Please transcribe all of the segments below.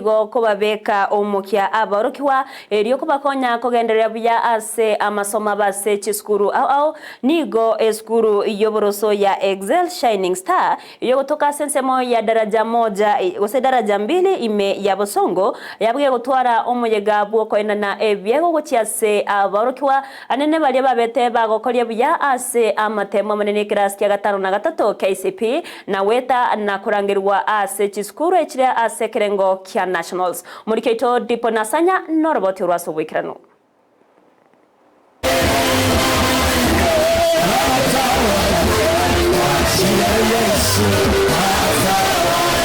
Naboigo kobabeka omokia aborokigwa erio kobakonya kogendereria buya ase amasomo abo ase chisukuru ao ao. Nigo esukuru y'oboroso ya Excel Shining Star eyogotoka ase ensemo ya Daraja Moja gose Daraja Mbili ime ya Bosongo yabugia gotwara omoyega bw'okoenana ebiegwa gochia ase aborokigwa anene baria babete bagokoria buya ase amatemo amanene ekerasi kia gatano na gatato KCPE na goeta na korangerigwa ase chisukuru echire ase ekerengo kia Nationals. Omoriki oito Dipo Nasanya noroboti orwo ase oboikeranu.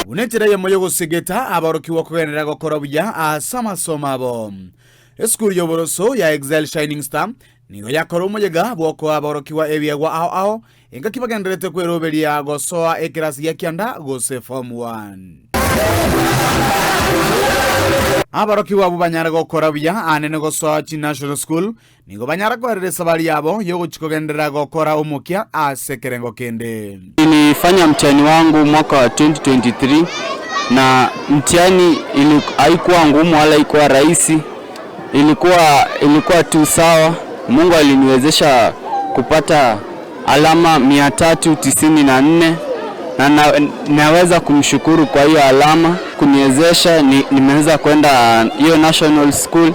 Buna enchera eyemo y'ogosegeta aborokigwa kogenderera gokora buya ase amasomo abo. Esukuru y'oboroso ya Excel Shining Star nigo yakora omoyega bw'okoa aborokigwa ebiegwa ao ao engaki bagendererete kweroberia gosoa ekerasi gia kianda gose Form One. Aborokigwa abwo banyare gokora buya anene gosoa chinational school nigo banyara koerera esabari yabo y'ogochia kogenderera gokora omokia ase ekerengo kende. Nilifanya mtihani wangu mwaka wa 2023 na mtihani haikuwa ngumu wala haikuwa rahisi, ilikuwa tu sawa. Mungu aliniwezesha kupata alama 394 na naweza kumshukuru kwa hiyo alama kuniwezesha nimeweza kwenda hiyo national school,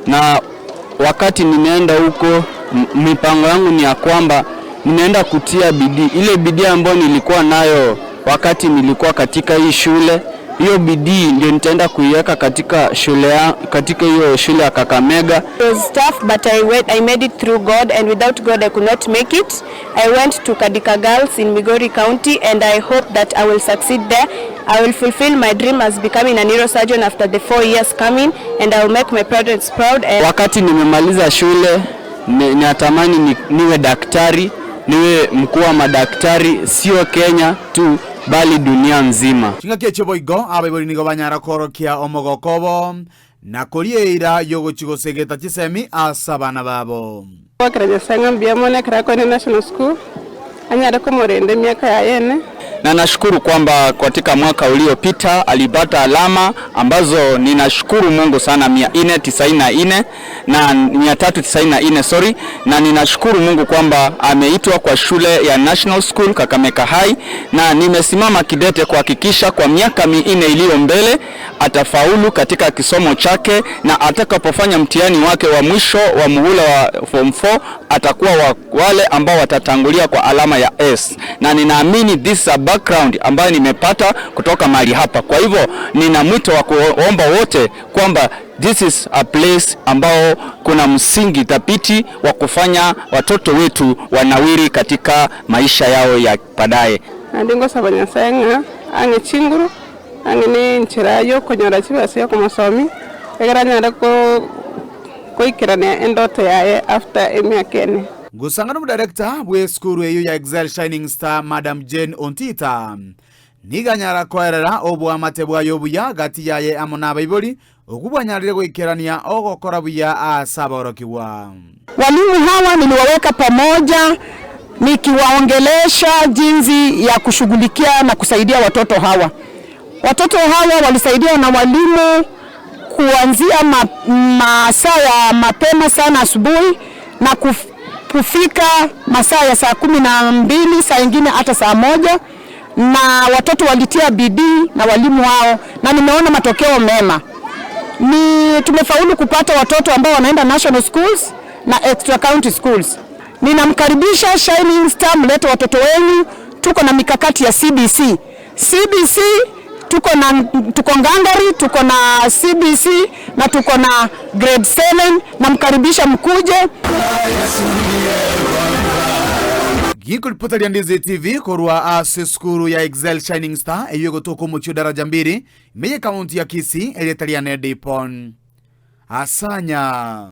na wakati nimeenda huko mipango yangu ni ya kwamba ninaenda kutia bidii, ile bidii ambayo nilikuwa nayo wakati nilikuwa katika hii shule, hiyo bidii ndio nitaenda kuiweka katika shule ya, katika hiyo shule ya Kakamega. It was tough, but I made it through God, and without God I could not make it. I went to Kadika Girls in Migori County, and I hope that I will succeed there. I will fulfill my dream as becoming a neurosurgeon after the 4 years coming, and I will make my parents proud. And Wakati nimemaliza shule natamani niwe daktari, niwe mkuu wa madaktari, sio Kenya tu bali dunia nzima. Chingaki echio boigo abaibori nigo banyara korokia omogoko obo na koria eira yogochia gosegeta chisemi ase abana babo. Gwakera Nyasaye ng'a mbuya mono ekero akoenda national school anyare komorenda emiaka yaye ene. Na nashukuru kwamba katika mwaka uliopita alipata alama ambazo ninashukuru Mungu sana 494 na 394, sorry, na ninashukuru Mungu kwamba ameitwa kwa shule ya National School Kakamega High, na nimesimama kidete kuhakikisha kwa miaka 4 iliyo mbele atafaulu katika kisomo chake, na atakapofanya mtihani wake wa mwisho wa muhula wa form 4 atakuwa wa wale ambao watatangulia kwa alama ya S, na ninaamini this is a background ambayo nimepata kutoka mahali hapa. Kwa hivyo nina mwito wa kuomba wote kwamba this is a place ambao kuna msingi thabiti wa kufanya watoto wetu wanawiri katika maisha yao ya baadaye. Naende ngosaba Nyasaye ng'a ang'e chinguru ang'e na enchera ya okonyora chibesa ya okomosomi ekero anyare koikerania endoto yaye after emiaka ene. Ngusangana omodirector bwe esukuru eyo ya Excel Shining Star Madam Jane Ontita niganyara koerera oboamate bwayo obuya gati yaye amo na abaibori okwo bwanyarire goikerania ogokora buya ase aborokigwa. Walimu hawa niliwaweka pamoja nikiwaongelesha jinsi ya kushughulikia na kusaidia watoto hawa. Watoto hawa walisaidiwa na walimu kuanzia masaa ya mapema sana asubuhi na kufika masaa ya saa 12, saa ingine hata saa 1, na watoto walitia bidii na walimu wao, na nimeona matokeo mema. Ni tumefaulu kupata watoto ambao wanaenda national schools na extra county schools. Ninamkaribisha Shining Star, mlete watoto wenu. Tuko na mikakati ya CBC. CBC tuko na tuko ngangari, tuko na CBC na tuko na grade 7. Namkaribisha mkuje. Gikulipota lya Ndizi TV korwa ase esukuru ya Excel Shining Star eyo egotoka omochie Daraja Mbili meye kaunti ya Kisii erieta riane Dipon Asanya.